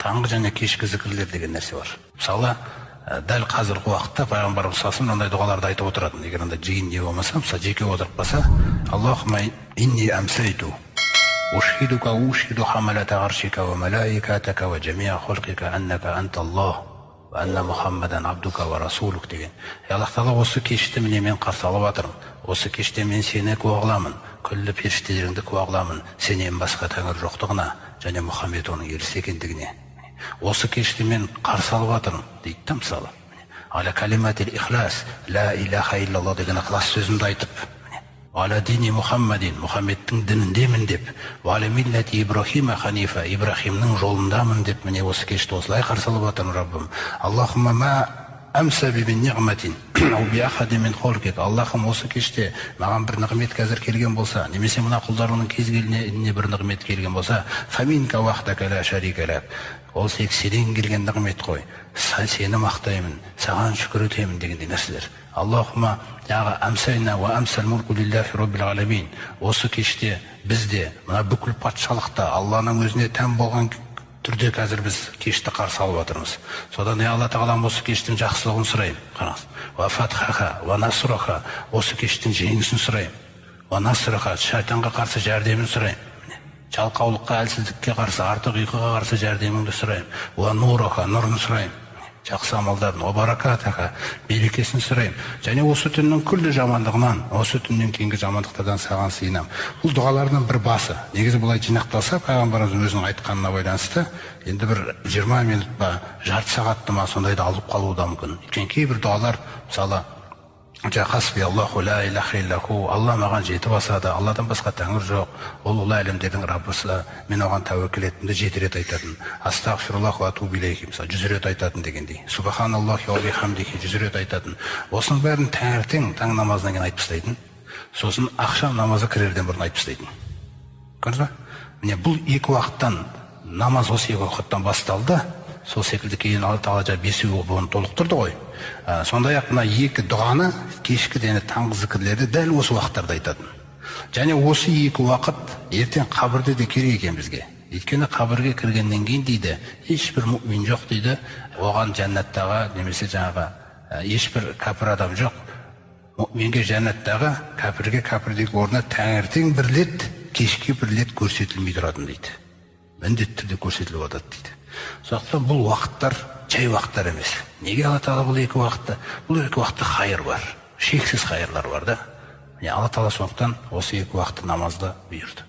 Таңғы және кешкі зікірлер деген нәрсе бар. Мысалы, дәл қазіргі уақытта пайғамбарымыз саллаллаху мынандай дұғаларды айтып отыратын. Егер андай жиын не болмаса, мысалы, жеке отырып қалса: «Аллахумма инни амсайту ушхидука ушхиду хамалата аршика ва малаикатака ва жамиа халқика аннака анталлах ва анна Мухаммадан абдука ва расулук» деген. Ей, Аллах тағала, осы кешті міне мен қарсы алып жатырмын. Осы кеште мен сені куә қыламын, күллі періштелеріңді куә қыламын сенен басқа тәңір жоқтығына және Мұхаммед оның елшісі екендігіне. Осы кешті мен қарсы алып жатырмын дейді да. Мысалы, аля калиматил ихлас, ла илаха иллаллах деген ықылас сөзімді айтып, аля дини Мұхаммадин, Мұхаммедтің дініндемін деп, уаля миллати Ибрахима ханифа, Ибрахимнің жолындамын деп, міне, осы кешті осылай қарсы алып жатырмын, Раббым. Аллахумма ма амса би мин ниғматин ау би ахадин мин халқик. Аллахым, осы кеште маған бір нығмет қазір келген болса немесе мына құлдарыңның кез келгеніне бір нығмет келген болса, фаминка вахдака ла шарика лак, ол тек сенен келген нығмет қой, сені мақтаймын, саған шүкір етемін дегендей нәрселер. Аллахума жаңағы амсайна уа амсал мулку лиллахи роббил аламин. Осы кеште бізде мына бүкіл патшалықта Алланың өзіне тән болған түрде қазір біз кешті қарсы алып жатырмыз. Содан, ей, Алла тағалам, осы кештің жақсылығын сұраймын. Қараңыз, уа фатхаха уа насраха, осы кештің жеңісін сұраймын, уа насраха, шайтанға қарсы жәрдемін сұраймын, жалқаулыққа, әлсіздікке қарсы, артық ұйқыға қарсы жәрдеміңді сұраймын, уа нураха, нұрын сұраймын, жақсы амалдарын, уа баракатаха, берекесін сұраймын және осы түннің күллі жамандығынан, осы түннен кейінгі жамандықтардан саған сыйынамын. Бұл дұғалардың бір басы. Негізі былай жинақталса, пайғамбарымыздың өзінің айтқанына байланысты, енді бір 20 минут па, жарты сағатты ма, сондайды алып қалуы да мүмкін. Өйткені кейбір дұғалар, мысалы, хасби Аллаху ла илаха иллаху, Алла маған жетіп асады, Алладан басқа тәңір жоқ, ол ұлы әлемдердің Раббысы, мен оған тәуекел еттім де жеті рет айтатын. Астағфируллах уа атубу илейхи, мысалы, 100 рет айтатын дегендей. Субханаллахи уа бихамдихи 100 рет айтатын. Осының бәрін таңертең таң намазынан кейін айтып тастайтын, сосын ақшам намазы кірерден бұрын айтып тастайтын. Көрдіңіз ба? Міне, бұл екі уақыттан намаз осы екі уақыттан басталды. Сол секілді кейін Алла тағала жаңа бесеу бұны толықтырды ғой. Сондай ақ мына екі дұғаны, кешкі және таңғы зікірлерді дәл осы уақыттарда айтатын. Және осы екі уақыт ертең қабірде де керек екен бізге. Өйткені қабірге кіргеннен кейін, дейді, ешбір мүмин жоқ, дейді, оған жәннаттағы немесе жаңағы ешбір кәпір адам жоқ, мүминге жәннаттағы, кәпірге кәпірдегі орны таңертең бір рет, кешке бір рет көрсетілмей тұратын, дейді, міндетті түрде көрсетіліп жатады, дейді. Сондықтан бұл уақыттар жай уақыттар емес. Неге Алла тағала бұл екі уақытта, бұл екі уақытта хайыр бар, шексіз хайырлар бар да. Міне, Алла тағала сондықтан осы екі уақытты намазды бұйырды.